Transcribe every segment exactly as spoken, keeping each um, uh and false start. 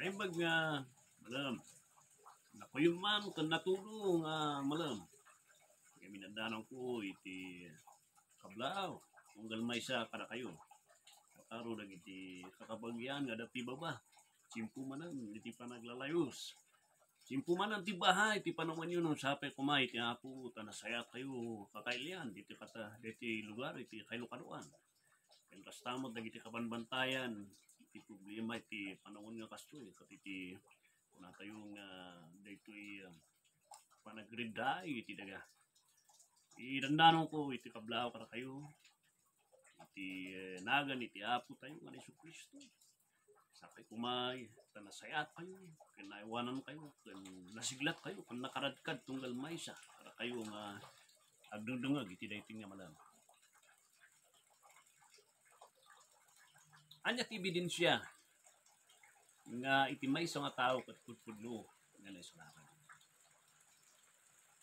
Naimbag nga malem. Nakuyog man ken natudo nga malem. Kami nandanong ko iti kablaaw. Tunggal maysa kadakayo. Kataro dagiti kakabagian nga adda ti baba. Tiempo manen iti panaglalayus. Tiempo manen ti baha iti panawanyo no sapay koma iti Apo ta nasayaat kayo kakailian diti kata, diti lugar iti kailukaduan. Ken kasta met dagiti kabanbantayan iti problema iti panawen nga kastoy ket iti kunatayo nga daytoy, ah, panagriddaay iti daga. Idandanonko iti kablaaw kadakayo iti, eh, nagan iti Apo tayo nga ni Jesu-Cristo. Sapay kumay ta nasayaat kayo, ken naiwanan kayo, ken nasiglat kayo, ken nakaradkad tunggal maysa kadakayo nga agdengdengngeg iti daytoy nga malem. Ania ti ebidensia nga iti maysa nga tao ket pudpudno nga naisalakan?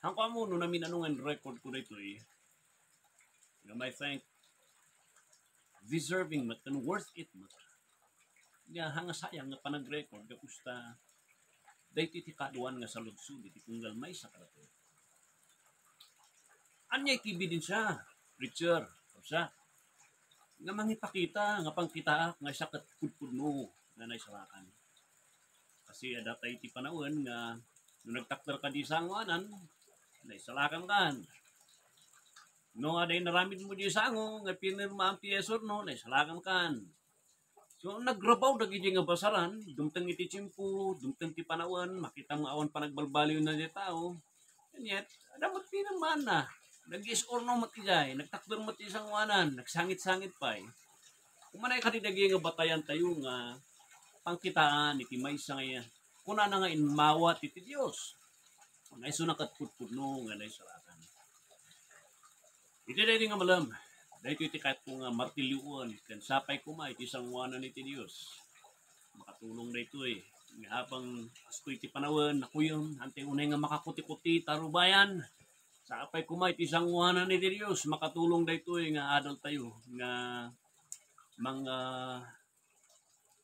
Hanko ammo no namin-ano nga in-record ko daytoy, nga may think deserving met ken worth it met. Nga hangasayang nga panag-record gapu ta daytoy ti kaduan nga saludsod iti tunggal maysa kadatayo. Ania iti ebidensia, preacher, kabsat, nga mangipakita nga pangkitaak nga siak ket pudpudno nga naisalakan? Kasi adda tay iti panawen nga no nagtakder ka di sangoanan, naisalakan kan. No adda inaramid mo di sango nga pinirmaam ti yes or no, naisalakan kan. So, nagrabaw dagiti nga basaran, dumteng iti tiempo, dumteng ti panawen, makita nga awan panagbalbaliw na di tao. And yet, adda met pinirmaanna. Nag-yes or no met idiay, nagtakder met ti sangoanan, nagsangit-sangit pay. Umanay kadi dagiti nga batayan tayo nga pangkitaan iti maysa nga kunana nga immawat iti Dios. Nga isuna ket pudpudno nga naisalakan. Iti daydi nga malem, daytoy ti kayatko nga martilyoen ken sapay koma iti sangoanan iti Dios. Makatulong daytoy. Nga apang asto iti panawen, nakuyem, antay unay nga makakuti-kuti, tarubayan. Sapay koma iti sangoanan iti Dios, makatulong daytoy nga adal tayo nga mga,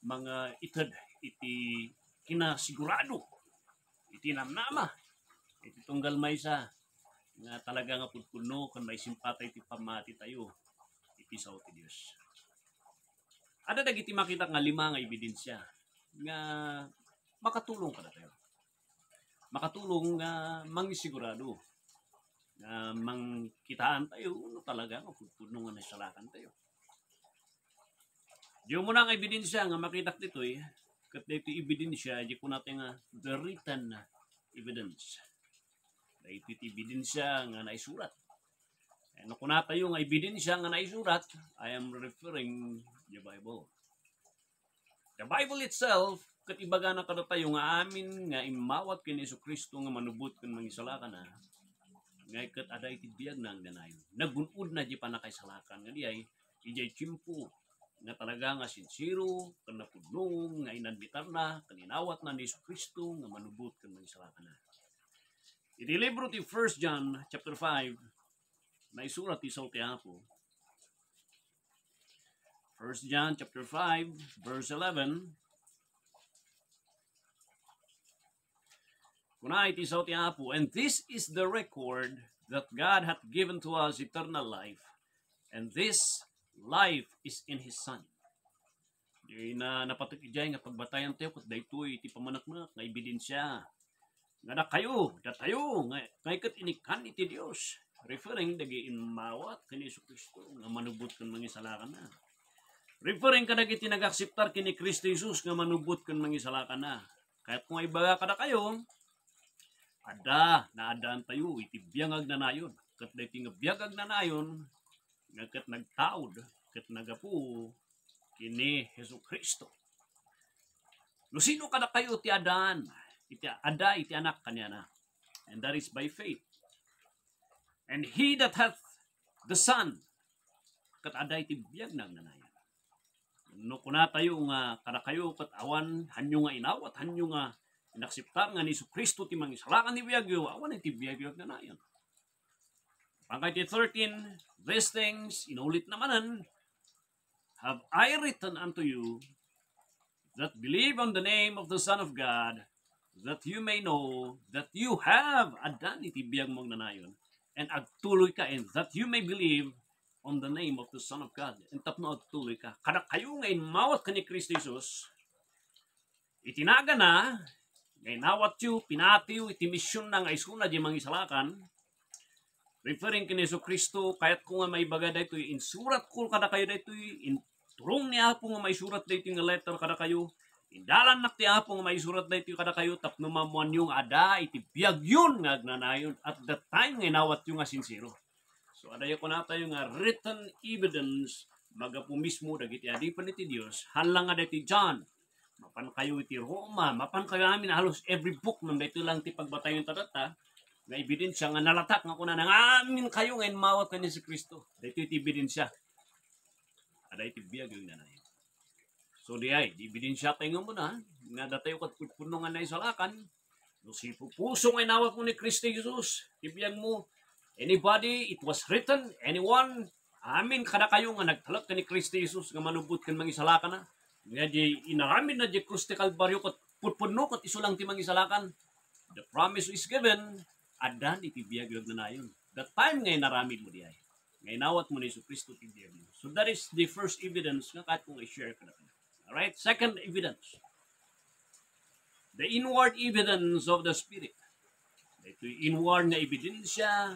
mga ited iti kinasigurado, iti namnama, iti tunggal maysa nga talaga nga pudpudno ken maisimpatay ti pammati tayo iti sao ti Dios. Adda dagiti makita nga lima nga ebidensia nga makatulong kadatayo. Makatulong nga mangisigurado nga mangkitaan tayo no talaga nga pudpudno nga naisalakan tayo. Di umuna nga ebidensia nga makitak ditoy, ket daytoy ebidensia, di kunata nga the written evidence. Daytoy ti ebidensia nga naisurat. Eh, no kunatayo nga ebidensia nga naisurat, I am referring the Bible. The Bible itself, ket ibagana kadatayo nga amin nga immawat ken Jesu-Cristo nga manubot ken mangisalakan, nga ket adda iti biag na agdanayon. Nagun-odna di pannakaisalakan nga diay, idiay tiempo nga talaga nga sinsero ken napudno nga inadmitarna ken inawatna ni Jesu-Cristo nga manubot ken mangisalakanna. Iti libro ti First John chapter five, naisurat ti sao ti Apo. First John chapter five, verse eleven. Kuna iti sao ti Apo, "And this is the record that God hath given to us eternal life, and this life is in His Son." Di na napatik idiay nga pagbatayan tayo ket daytoy iti pamaneknek nga ebidensia nga dakayo, datayo, nga, nga iket inikkan iti Dios, referring dagiti immawat ken Jesu-Cristo nga manubot ken mangisalakanna. Referring kadagiti nagakseptar ken ni Cristo Jesus nga manubot ken mangisalakanna. Kayatko nga ibaga kadakayo, adda, naaddaan tayo iti biag nga agnanayon. Ket daytoy nga biag nga agnanayon, nga ket nagtaud, ket naggapu ken ni Jesu-Cristo. No sino kadakayo ti addaan, iti, adda iti Anak kaniana? And that is by faith. And he that hath the Son, ket adda iti biag nga agnanayon. No kunatayo nga kadakayo ket awan, hanyo nga inawat, hanyo nga inakseptar nga ni Jesu-Cristo ti mangisalakan ti biagyo, awan iti biagyo agnanayon. Pangkay ti thirteen, these things, inulitna manen, have I written unto you, that believe on the name of the Son of God, that you may know that you have, addan iti biagmo agnanayon, and agtuloyka, and that you may believe on the name of the Son of God. And tapno agtuloyka, kadakayo nga immawat ken ni Cristo Jesus, iti nagana, nga inawatyo, pinatiyo iti misionna nga isuna diay mangisalakan, referring ken Jesu-Cristo, kayatko nga maibaga daytoy, insuratko kadakayo daytoy, inturong ni Apo nga maisurat daytoy nga letter kadakayo, indalannak ti Apo nga maisurat daytoy kadakayo, tapno maammoanyo nga adda iti biagyon nga agnanayon at the time nga inawatyo nga sinsero. So, adayo kunatayo nga written evidence, magapu mismo dagiti adipen iti Dios, haan lang nga daytoy John, mapankayo iti Roma, mapankayo amin, halos every book, ngem daytoy lang ti pagbatayon tatta, nga ebidensia nga nalatak nga kunana nga aminkayo nga immawat ken ni Jesu-Cristo. Daytoy ti ebidensia. Adda iti biag nga agnanayon. So, diay, di ebidensia tayo nga muna, nga datayo ket pudpudno nga naisalakan, no sipupuso nga inawatmo ni Cristo Jesus, ti biagmo, anybody, it was written, anyone, amin kadakayo nga nagtalek ken ni Cristo Jesus nga manubbot ken mangisalakanna, nga di inaramidna di krus ti Kalbario ket pudpudno ket isu lang ti mangisalakan. The promise is given, addan iti biag nga agnanayon. The time nga inaramidmo diay, nga inawatmo ni Jesu-Cristo ti biagmo. So that is the first evidence nga kayatko nga i-share kadakayo. Alright? Second evidence. The inward evidence of the Spirit. Daytoy inward nga ebidensia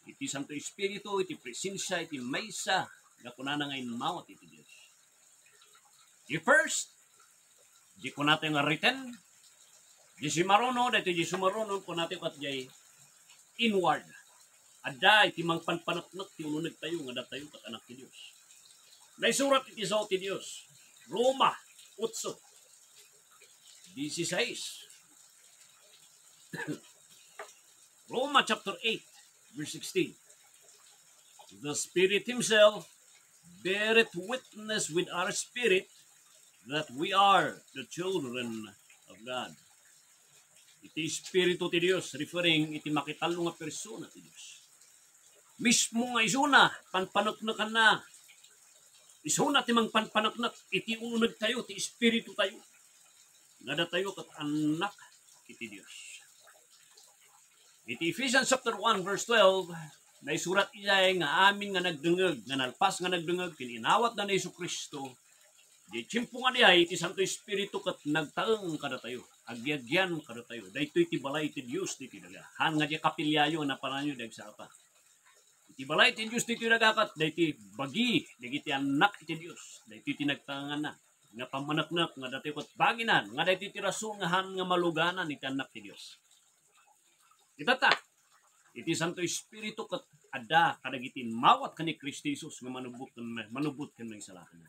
iti Santo Espiritu, iti presensia, iti maysa nga kunana nga immawat iti Dios. Di first, di kunatayo nga written, di sumaruno, daytoy di sumaruno, kunatayo ket diay inward. Adda iti mangpanpaneknek ti unegtayo nga datayo ket anak ti Dios. Naisurat iti sao ti Dios. Roma otso, dieciséis. Roma chapter eight, verse sixteen. The Spirit Himself beareth witness with our spirit that we are the children of God. Iti Espiritu ti Dios, referring iti makitallo nga persona ti Dios. Mismo nga isuna, panpaneknekanna. Isuna ti mangpanpaneknek iti unegtayo, ti espiritayo. Nga datayo ket annak iti Dios. Iti Ephesians chapter one, verse twelve, naisurat idiay nga amin nga nagdengngeg, nga nalpas nga nagdengngeg ken inawatna ni Jesu-Cristo, di tiempo nga diay, iti Santo Espiritu ket nagtaeng kadatayo, agiagian kadatayo. Daytoy ti balay ti Dios ditoy daga. Haan nga diay kapiliayo a napananyo dagsa apa. Iti balay ti Dios ditoy daga ket daytoy bagi dagiti annak iti Dios. Daytoy ti nagtaenganna nga pammaneknek nga datayo ket baginan, nga daytoy ti rason nga haan nga maluganan iti annak ti Dios. Itatta, iti Santo Espiritu ket adda kadagiti immawat ken ni Cristo Jesus nga manubbot ken, manubbot ken mangisalakanna.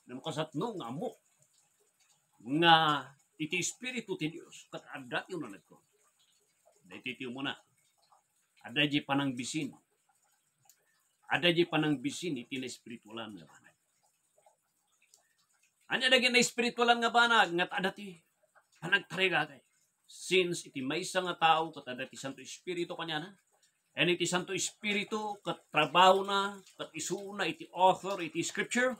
Ngem kasatno nga ammo nga iti Espiritu ti Dios ket adda ti unegko. Daytoy ti umuna. Adda diay panangbisin. Adda diay panangbisin iti naespiritualan nga banag. Ania dagiti naespiritualan nga banag nga adda ti panagtarigagay? Since iti maysa nga tao ket adda ti Santo Espiritu kaniana, and iti Santo Espiritu ket trabahona ket isuna iti author iti Scripture,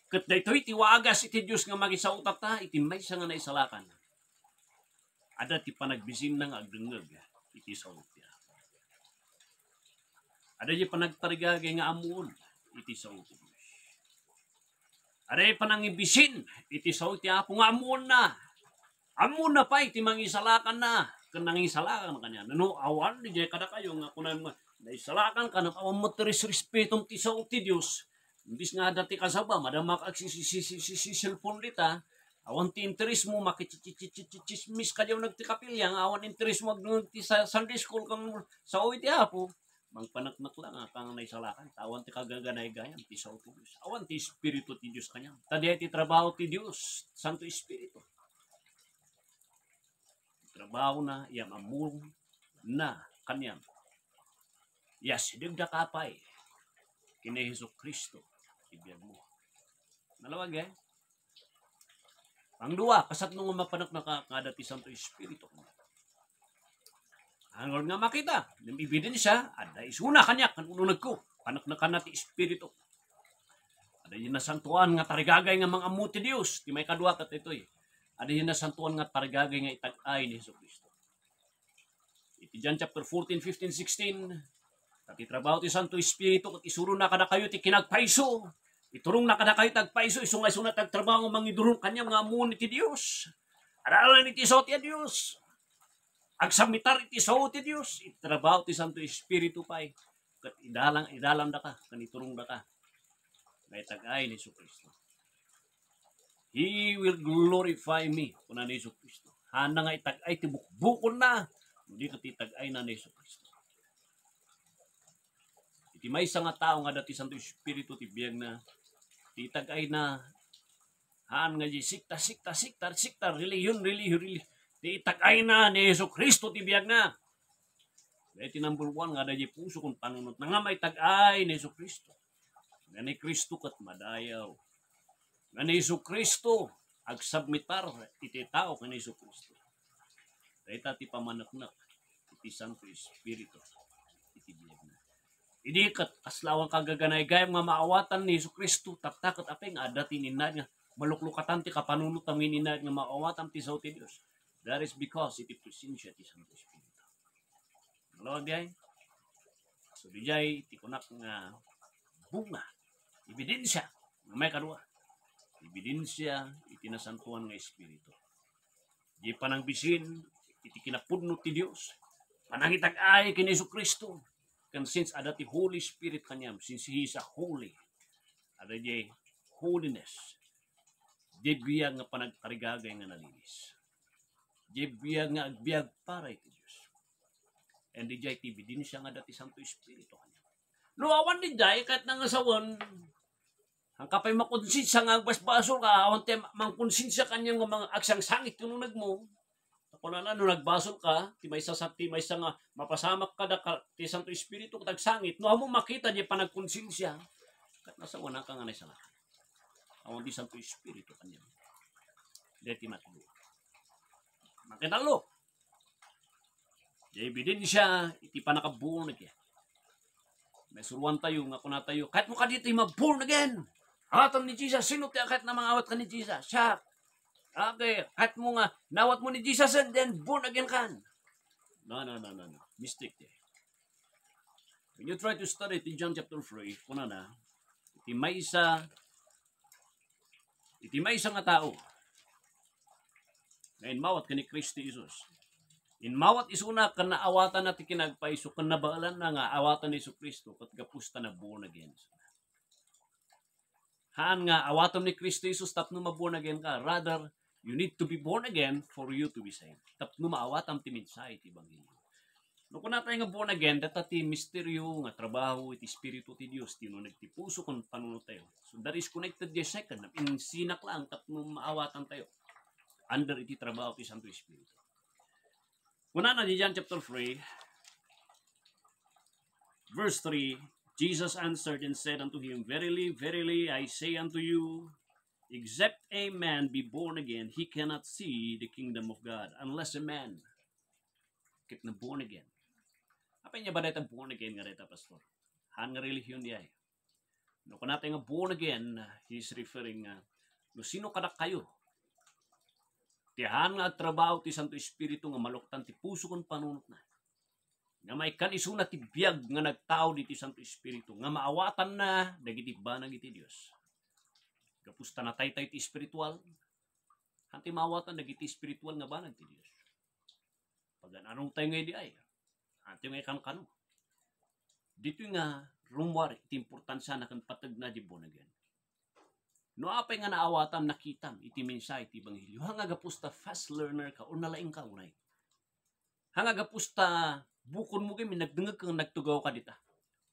ket daytoy ti wagas iti Dios nga makisao tatta iti maysa nga naisalakan. Adda ti panagbisinna nga agdengngeg iti sao ti Apo. Adda ti panagtarigagay nga ammoon iti sao ti Dios. Adda ti panangibisin iti sao ti Apo nga ammoonna. Ammoonna pay ti mangisalakanna ken nangisalakan kaniana. No, awan diay kadakayo nga kunam nga, naisalakan ka, awan met ti respetom ti sao ti Dios. Imbes nga adda ti kasaba, madama ka agsisi-, si-, si-, si-, cellphone dita, awan ti interesmo, makichismis ka diay nagti kapilya, nga awan interesmo agdengngeg ti sa-, Sunday school ken sao iti Apo, mangpaneknek la nga, ket naisalakan, ta awan ti kagaganaygayam ti sao ti Dios. Awan ti Espiritu ti Dios kaniam. Ta diay ti trabaho ti Dios, Santo Espiritu. Trabahona, ya, ammoon na kaniam. Ya, sidegdaka pay ken ni Jesu-Cristo ti biagmo. Nalawag, eh? Pangdua, kasatno nga mapanekneka nga adda ti Santo Espiritu. Angor nga makita, ngem ebidensia, adda isuna kaniak ken unegko, paneknekanna ti Espiritu. Adda diay nasantoan nga tarigagay nga mangammo ti Dios. Ti maikadua ket itoy. Adda diay nasantoan nga tarigagay nga itag-ay ni Jesu-Cristo. Iti John chapter fourteen, fifteen, sixteen, "Ta ti trabaho ti Santo Espiritu ket isurona kadakayo ti kinagpayso. Iturongna kadakayo ti agpayso, isu nga isuna ti agtrabaho nga mangidurong kaniam nga ammoen iti Dios." Adalan iti sao ti Dios. Agsubmitar iti sao ti Dios. Iti trabaho ti Santo Espiritu pay. Ket idalan, idalandaka, ken iturongdaka nga itag-ay ni Jesu-Cristo. "He will glorify me," kuna ni Jesu-Cristo. Haanna nga itag-ay ti bukbukonna, no di ket itag-ayna ni Jesu-Cristo. Iti maysa nga tao nga adda ti Santo Espiritu ti biagna, ti itag-ayna, haan nga di sekta, sekta, sekta, sekta, relihiyon, relihiyon, relihiyon. Ti itag-ayna ni Jesu-Cristo ti biagna. Daytoy number one nga adda diay puso ken panunotna nga maitag-ay ni Jesu-Cristo. Nga ni Cristo ket madayaw. Nga ni Jesu-Cristo agsubmitar iti tao ken ni Jesu-Cristo. Dayta ti pamaneknek iti Santo Espiritu iti biagna. Idi ket kasla awan kagaganaygayam nga maawatan ni Jesu-Cristo, tatta ket apay nga adda ti ininnaed nga maluklukatan ti kapanunottam nga ininnaed nga maawatan ti sao ti Dios. That is because iti presensia ti Santo Espiritu. Nalawag diay? So, diay ti kunak nga bunga, ebidensia, nga maikadua, ebidensia iti nasantoan nga Espiritu. Di panangbisin iti kinapudno ti Dios, panangitag-ay ken Jesu-Cristo, ken since adda ti Holy Spirit kaniam, since He is a holy, adda diay holiness, diay biag nga panagtarigagay nga nalinis. Diay biag nga agbiag para iti Dios. And diay ti ebidensia nga adda ti Santo Espiritu kaniam. No awan diay, ket nangasawen, haanka pay makonsensia nga agbasbasolka, awan ti mangkonsensia kaniam nga mga agsangsangit ti unegmo. Kunana, no nagbasolka, ti maysa sa, ti maysa nga mapasamak kada ka, ti Santo Espiritu ket agsangit, no ammom makita diay panagkonsensia, ket nasawanka nga naisalakan. Awan ti Santo Espiritu kaniam. Dayta ti matlo. Makadallo. Diay ebidensia iti pannaka-born again. Maisuroantayo nga kunatayo, "Kayatmo kadi ti ma-born again? Awatam ni Jesus." Sino ti kayatna nga maawat ken ni Jesus? Siak. Okay, kayatmo nga naawatmo ni Jesus and then born again ka. No, no, no, no, no. Mistake diay. When you try to study ti John chapter three, kunana, iti maysa, iti maysa nga tao nga immawat ken ni Cristo Jesus. Immawat isuna ken naawatanna ti kinagpayso ken nabaelanna nga awatan ni Jesu-Cristo ket gapu ta na-born again. Haan nga awatam ni Cristo Jesus tapno ma-born again ka. Rather, you need to be born again for you to be saved. Tapno maawatam ti mensahe ti ebanghelio. No kunatayo nga born again, dayta ti misteryo nga trabaho iti Espiritu ti Dios, ti uneg ti puso ken panunottayo. So, that is connected diay second. Insinak laeng tapno maawatantayo under iti trabaho ti Santo Espiritu. Kunana di John chapter three, verse three, Jesus answered and said unto him, "Verily, verily, I say unto you, except a man be born again, he cannot see the kingdom of God." Unless a man ket na-born again. Apay nga ba dayta born again nga dayta, Pastor? Haan nga relihiyon diay. No kunatayo nga born again, he's referring nga, no sino kadakayo ti haan nga agtrabaho ti Santo Espiritu nga maluktan ti puso ken panunotna, nga maikkan isuna ti biag nga nagtaud iti Santo Espiritu, nga maawatanna dagiti banag iti Dios. Gapu ta nataytayo ti espiritual, haan ti maawatan dagiti espiritual nga banag ti Dios. Pagan-anotayo nga idi ay, haan ti nga ikankano. Ditoy nga rummuar iti importansiana ken pategna di born again. No apay nga naawatam, nakitam iti mensahe ti ebanghelio, haan nga gapu ta fast learner ka o nalaing ka unay. Haan nga gapu ta bukonmo gayam, nagdengngeg ken nagtugaw ka dita.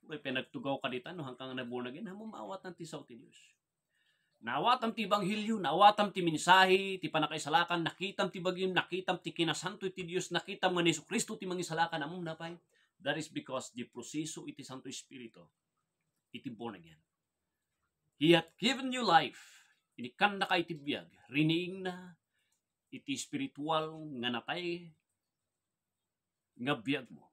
Uray pay nagtugaw ka dita, no haanka nga na-born again, haan mo maawatan ti sao ti Dios. Naawatam ti ebanghelio, naawatam ti mensahe ti pannakaisalakan, nakitam ti bagim, nakitam ti kinasanto ti Dios, nakitam nga ni Jesu-Cristo ti Mangisalakan, ammom apay? That is because di proseso iti Santo Espiritu iti born again. He hath given you life. Inikkandaka iti biag. Riniingna iti espiritual nga natay nga biagmo.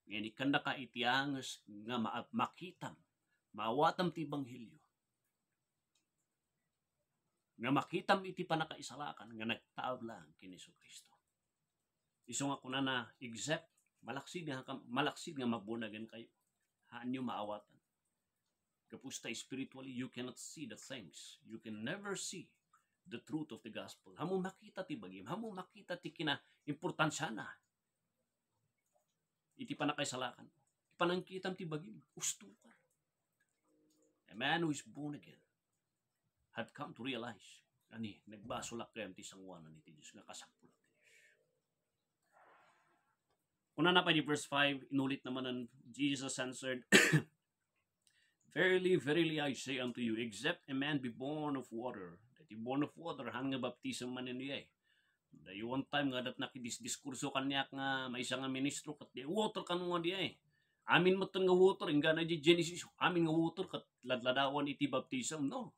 Nga inikkandaka iti anges nga ma-, makitam, maawatam ti ebanghelio. nga makitam iti pannakaisalakan nga nagtaud laeng ken Jesu-Cristo. Isu nga kunana, except malaksid nga kam-, malaksid nga mabunagen kayo, haanyo maawatan. Gapu ta spiritually, you cannot see the things. You can never see the truth of the gospel. Haanmo makita ti bagim, haanmo makita ti kinaimportansiana iti pannakaisalakan. Panangkitam ti bagim, usto ka. A man who is born again had come to realize, ani, nagbasolak gayam ti sanguanan iti Dios nga kasapulak ti Dios. Kunana pay di verse five, inulit na manen, Jesus answered, "Verily, verily, I say unto you, except a man be born of water," daytoy born of water, haan nga baptism manen diay. Daytoy one time nga adda nakidisdiskurso kaniak nga maysa nga ministro, ket diay water kano nga diay. Amin metten nga water, inggana di Genesis, amin nga water ket ladladawan iti baptism, no?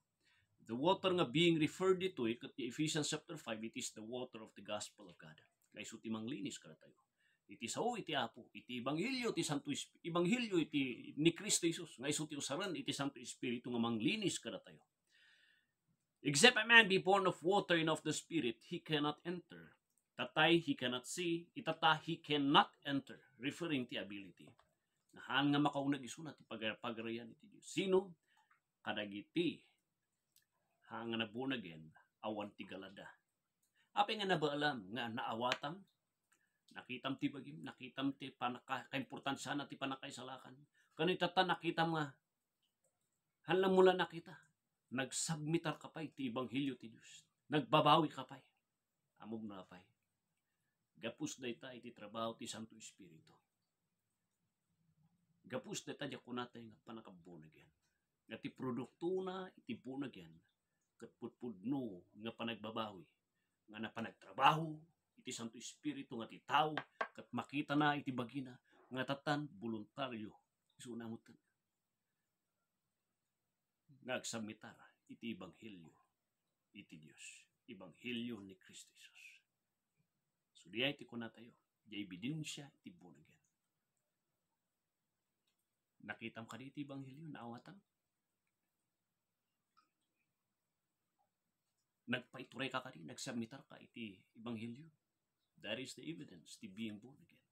The water nga being referred ditoy ket ti Ephesians chapter five, it is the water of the gospel of God. Nga isu ti manglinis kadatayo. Iti sao iti Apo, iti ebanghelio ti Santo Esp-, ebanghelio iti ni Cristo Jesus, nga isu ti usaren iti Santo Espiritu nga manglinis kadatayo. "Except a man be born of water and of the Spirit, he cannot enter." Tatay, he cannot see. Itata, he cannot enter. Referring ti ability. Nga haan nga makauneg isuna ti pag-, pagarian iti Dios. Sino? Kadagiti haan nga naborn again, awan ti galada. Apay nga nabaelam nga naawatan? Nakitam ti bagim, nakitam ti panaka-, kaimportansiana ti pannakaisalakan. Ken itata nakitam nga, haan la mo la nakita. Nagsubmitar ka pay ti ebanghelio ti Dios. Nagbabawi ka pay. Ammom no apay? Gapu dayta iti trabaho ti Santo Espiritu. Gapu dayta, diak kunatay nga pannaka-born again. Nga ti produktona iti born again, ket pudpudno nga panagbabawi, nga napan nagtrabaho iti Santo Espiritu nga ti tao, ket makitana iti bagina nga tattan boluntario. Isuna metten nga agsubmitar iti ebanghelio iti Dios, ebanghelio ni Cristo Jesus. So, diay ti kunatayo, diay ebidensia iti born again. Nakitam kadi iti ebanghelio, naawatam? Nagpaituray ka kadi, nagsubmitar ka iti ebanghelio? That is the evidence ti being born again.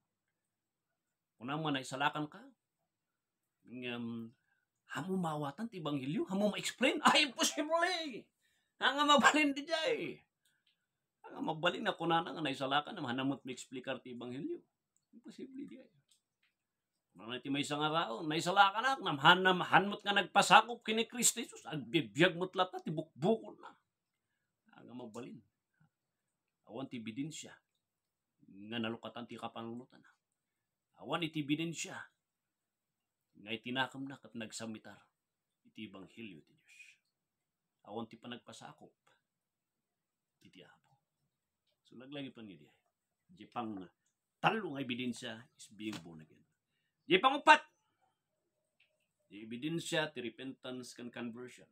Kunam nga naisalakan ka, ngem, haanmo maawatan ti ebanghelio? Haanmo ma-explain? Ay, imposible! Haan nga mabalin diay. Haan nga mabalin nga kunana nga naisalakan, haan met ma-explicar ti ebanghelio. Imposible diay. Kunana iti maysa nga tao, "Naisalakanak, nam-, haan, nam-, haan met nga nagpasakop ken ni Cristo Jesus, agbibiag met latta ti bukbukonna." Haan nga mabalin. Awan ti ebidensia nga nalukatan ti kapanunotna. Awan iti ebidensia nga iti nakemna ket nagsubmitar iti ebanghelio ti Dios. Awan ti panagpasakop iti Apo. So, laglagipenyo diay. Diay pangtallo nga ebidensia is being born again. Diay panguppat, diay ebidensia ti repentance ken conversion.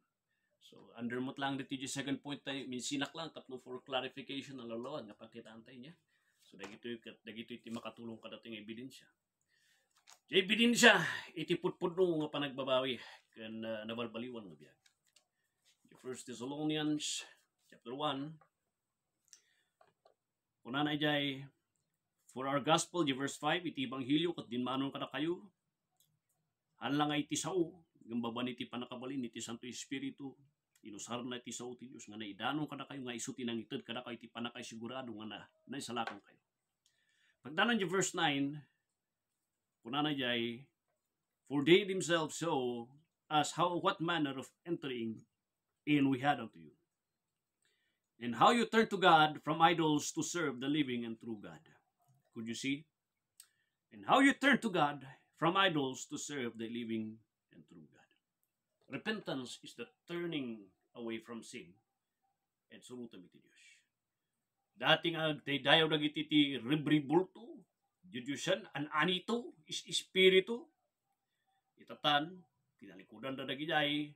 So, under met lang ditoy diay second point tayo, minsinak lang tapno for clarification, alawlaw nga pakitaantayo niya. So, dagitoy ket, dagitoy ti makatulong kadatayo nga ebidensia. Diay ebidensia iti pudpudno nga panagbabawi ken, ah, nabalbaliwan nga biag. First Thessalonians chapter one, kunana idiay, "For our gospel," di verse five, "iti ebanghelio ket dinmanon kadakayo, haan la nga iti sao, ngem babaen iti pannakabalin iti Santo Espiritu, inusarna iti sao ti Dios nga naidanon kadakayo, nga isu ti nangited kadakayo iti pannakaisigurado nga na-, naisalakankayo." Pagdanon di verse nine, kunana idiay, "For they themselves saw us how, what manner of entering in we had unto you, and how you turned to God from idols to serve the living and true God." Could you see? "And how you turned to God from idols to serve the living and true God." Repentance is the turning away from sin and surutem iti Dios. Dati nga agdaydayaw dagiti ti rebribulto, diodiosian, an-anito, is-, espiritu. Itatan, tinalikudanda dagidiay,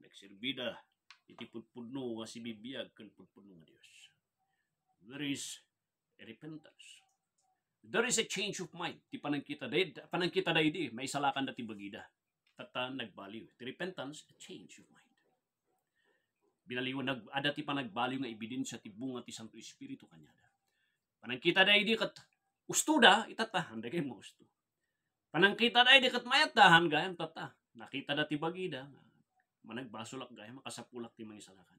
nagserbida iti pudpudno nga sibibiag ken pudpudno nga Dios. There is a repentance. There is a change of mind. Ti panangkita daydi, panangkita daydi, maisalakanda ti bagida. Tatta, nagbaliw. Ti repentance, a change of mind. Binaliwan, nag-, adda ti panagbaliw nga ebidensia ti bunga ti Santo Espiritu kaniada. Panangkitada idi ket ustoda, itatta, haan dagiti mausto. Panangkitada idi ket mayatda, haan gayam tatta. Nakitada ti bagida, managbasolak gayam, makasapulak ti mangisalakan.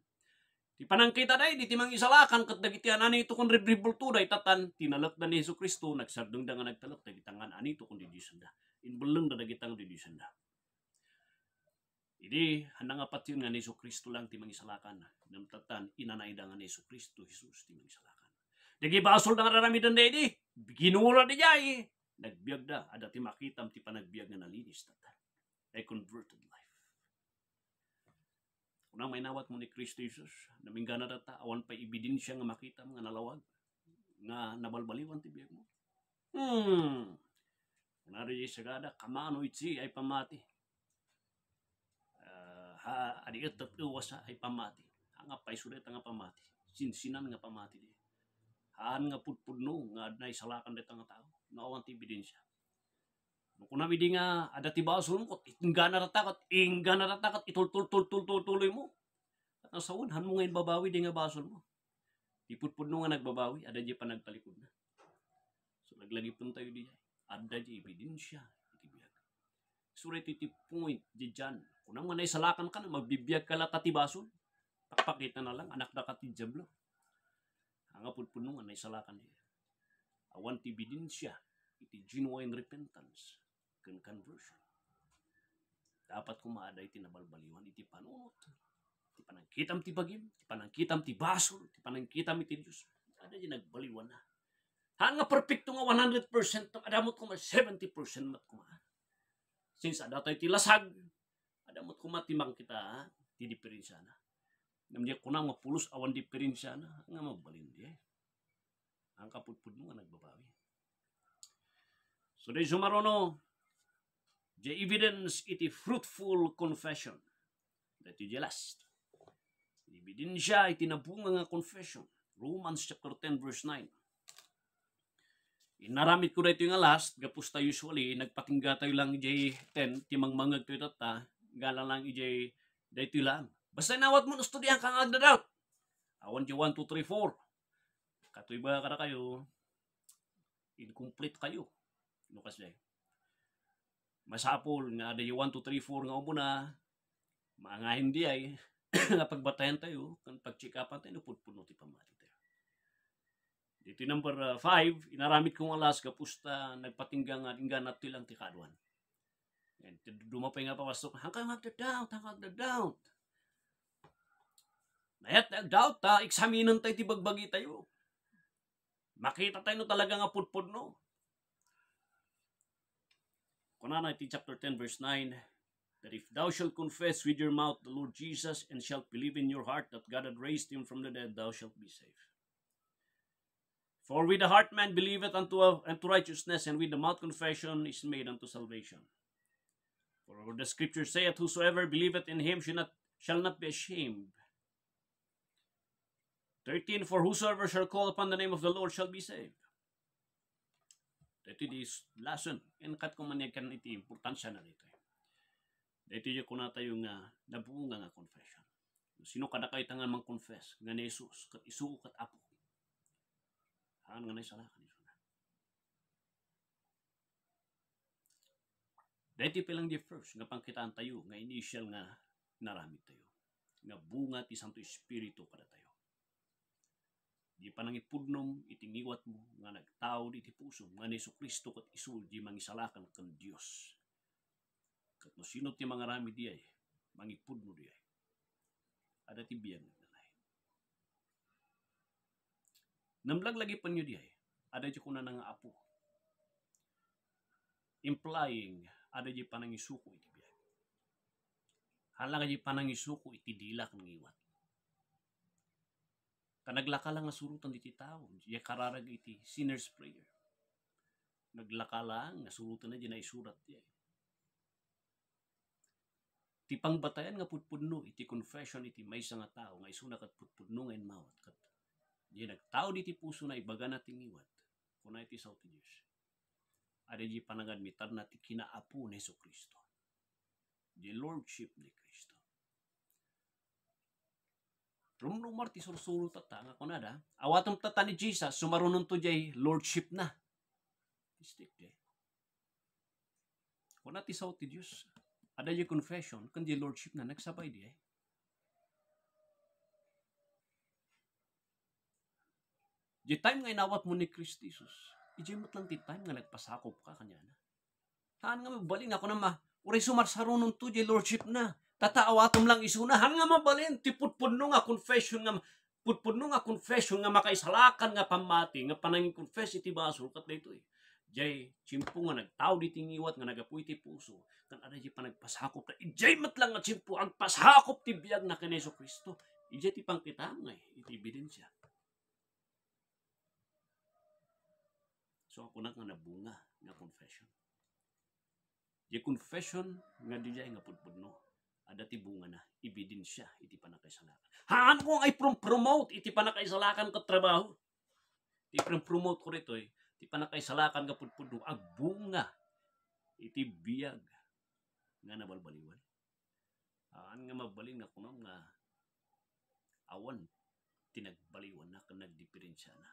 Ti panangkitada idi ti mangisalakan ket dagiti ananito ken ribribultoda, itatan, tinalekda ni Jesu-Cristo, nagsardengda nga nagtalek dagita nga ananito ken didiosenda. Inbellengda dagita nga didiosenda. Idi, haan nga patien nga ni Jesu-Cristo lang ti mangisalakan. Ngem itatan, inanayda nga ni Jesu-Cristo, Jesus ti mangisalakan. Dagiti basolda nga aramidenda idi, ginura diay, nagbiagda, adda ti makitam ti panagbiag nga nalinis, itatan. A converted life. Kuna, mainawatmo ni Cristo Jesus, ngem inggana data, awan pay ebidensia nga makitam nga nalawag, nga nabalbaliwan ti biagmo. Hmm. Kuna diay sagada, kamano iti ay pamati. Ah, ha, adi et tet-ewas a ay pamati. Haan nga pay isu dayta nga pamati. Sinsinan nga pamati di. Haan nga pudpudno nga adda isalakan dayta nga tao. No awan ti ebidensia. No kunam idi nga adda ti basolmo, ket inggana data ket, inggana data ket itultultultultuloymo. Ket no sawen, haanmo nga imbabawi di nga basolmo. Ti pudpudno nga nagbabawi, adda diay panagtalikudna. So, laglagipentayo diay. Adda diay ebidensia iti biag. So, daytoy ti point diay. Kunam nga naisalakanka, magbibiagka latta ti basol. Pakpakitana lang, anakdaka ti Diablo. Haan nga pudpudno nga naisalakan diay. Awan ti ebidensia iti genuine repentance ken conversion. Dapat koma adda iti nabalbaliwan iti panunot. Ti panangkitam ti bagim, ti panangkitam ti basol, ti panangkitam iti Dios. Adda diay nagbaliwanna. Haan nga perpekto nga one hundred percent, adda met koma seventy percent met koma. Since adda tayo ti lasag, adda met koma ti makita ti diferensiana. Ngem diay kunam nga pulos awan diferensiana, nga magbalin diay. Haan nga pudpudno nga nagbabawi. So, diay sumaruno, diay evidence iti fruitful confession. Daytoy diay last. Ebidensia iti nabunga nga confession. Romans chapter ten, verse nine. Inaramidko daytoy nga last, gapu ta usually, nagpatingga tayo lang idiay ten, ti mangmangngeg tayo tatta, gala lang idiay daytoy lang. Basta inawatmo, studiahanka nga agda-doubt. Awan diay one, two, three, four. Katoy ba kadakayo, incomplete kayo. No kasdiay. Masapul nga adda diay one, two, three, four nga umuna, maangahin diay, nga pagbatayan tayo, ken pagcheck-upan tayo, no pudpudno ti pammati tayo. Ditoy number, ah, five, inaramidko nga last, gapu ta nagpatingga nga, inggana ti lang ti kaaduan. And ti duma pay nga papasok, "Haanka nga agda-doubt, haanka agda-doubt." Mayat nga agdoubt ta, eksaminen tayo ti bagbagi tayo. Makita tayo no talaga nga pudpudno. Kunana iti chapter ten, verse nine, that if thou shalt confess with your mouth the Lord Jesus and shalt believe in your heart that God had raised him from the dead, thou shalt be saved. For with the heart man believeth unto, unto righteousness, and with the mouth confession is made unto salvation. For the scripture saith, "Whosoever believeth in him shall not, shall not be ashamed." Thirteen, "For whosoever shall call upon the name of the Lord shall be saved." Daytoy diay lesson, and ket koma nga iti importansiana daytoy. Daytoy diay kunatayo nga nabunga nga confession. Sino kadakayo nga mangconfess nga ni Jesus ket isu ket Apo? Haan nga naisalakan isuna. Daytoy pay lang diay first nga pangkitaan tayo nga initial nga inaramid tayo. Nga bunga ti Santo Espiritu kadatayo. Diay panangipudnom iti ngiwatmo nga nagtaud iti pusom nga ni Jesu-Cristo ket isu diay mangisalakan ken Dios. Ket no sino ti mangaramid diay, mangipudno diay, adda ti biag nga agnanayon. Ngem laglagipenyo diay, adda diay kunana nga Apo. Implying, adda diay panangisuko iti biag. Haan la nga diay panangisuko iti dila ken ngiwat. Ta naglaka la nga suroten diti tao, diay kararag iti sinner's prayer. Naglaka la nga suroten diay naisurat diay. Ti pangbatayan nga pudpudno iti confession iti maysa nga tao nga isuna ket pudpudno nga immawat ket diay nagtaud iti pusona, ibagana ti ngiwat, kuna iti Sao ti Dios. Adda diay panangadmitanna ti kinaapo ni Jesu-Cristo. Diay lordship ni Cristo. Rumrumar ti sursuro tatta nga kunada, awatem tatta ni Jesus, sumarunonto jay lordship na. Mistake jay. Kuna ti sao ti Dios, adda jay confession, ken jay lordship na, nagsabay diay. Di time nga inawat mo ni Cristo Jesus, idiay met lang ti time nga nagpasakop ka kaniana. Haan nga mabalin nga kunam, uray sumarsarunonto jay lordship na. Tata, awatem lang isuna. Haan nga mabalin ti pudpudno nga confession nga, pudpudno nga confession nga makaisalakan nga pammati, nga panangin-confess iti basol ket daytoy. Jay tiempo nga nagtao diti ngiwat nga nagapu iti puso, ken adda jay panagpasakop na. Idiay met lang nga tiempo, agpasakop ti biag na ken Jesu-Cristo. Idiay ti pangkitam nga iti ebidensya. So, ako na nga nabunga nga confession. Di confession nga di jay nga pudpudno. Adda ti bunga na, ebidensya iti panakaisalakan. Haan ko nga iprom-promote iti panakaisalakan ket trabaho. Ti iprom-promote ko ditoy, ti panakaisalakan nga pudpudno, agbunga iti biag nga nabalbaliwan. Haan nga mabalin nga kunam nga awan ti nagbaliwanna ken nagdiferensiana.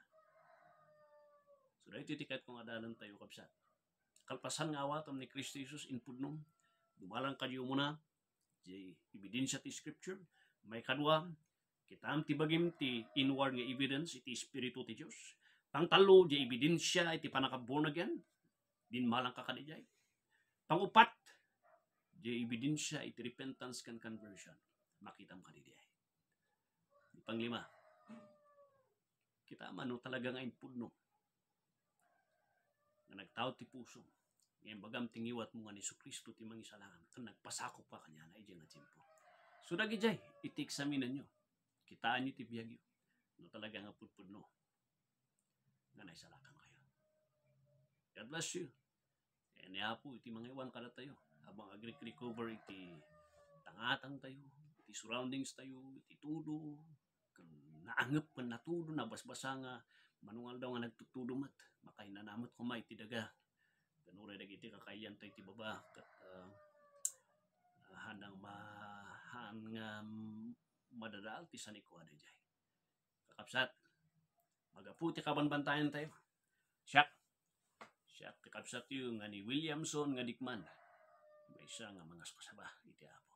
So, daytoy ti kayatko nga adalantayo, kabsat. Kalpasan nga awatem ni Cristo Jesus, impudnom, dumalan kadi umuna, jay ebidensya ti Scripture. Maikadua, kitam ti bagim ti inward nga evidence iti Espiritu ti Dios. Pangtallo, jay ebidensya iti pannaka-born again. Dinmalanka kadi jay. Pangupat, jay ebidensya iti repentance ken conversion. Makitam kadi jay. Panglima, kitam no talaga nga impudno nga nagtao ti puso, nga imbagam ti ngiwatmo nga ni Jesu-Cristo ti Mangisalakan, ken nagpasakop ka kaniana idiay nga tiempo. So, dagijay, iti eksaminanyo, kitaenyo ti biagyo, no talaga nga pudpudno nga naisalakankayo. God bless you. Ken ni Apo iti mangaywan kadatayo, habang agrik-recover iti tangatangtayo, iti surroundingstayo, iti tudo, ken naangep ken natudo, nabasbasa nga manungaldaw nga nagtutudo met, makainana met koma iti daga. Ken uray dagiti kakayantayo iti baba, ket, ah, haan nga ma-, haan nga madadael ti sanikuada jay. Kakabsat, magapu ti kabanbantayantayo. Siak, siak ti kabsatyo nga ni Williamson nga Dickman. Maysa nga mangaskasaba iti Apo.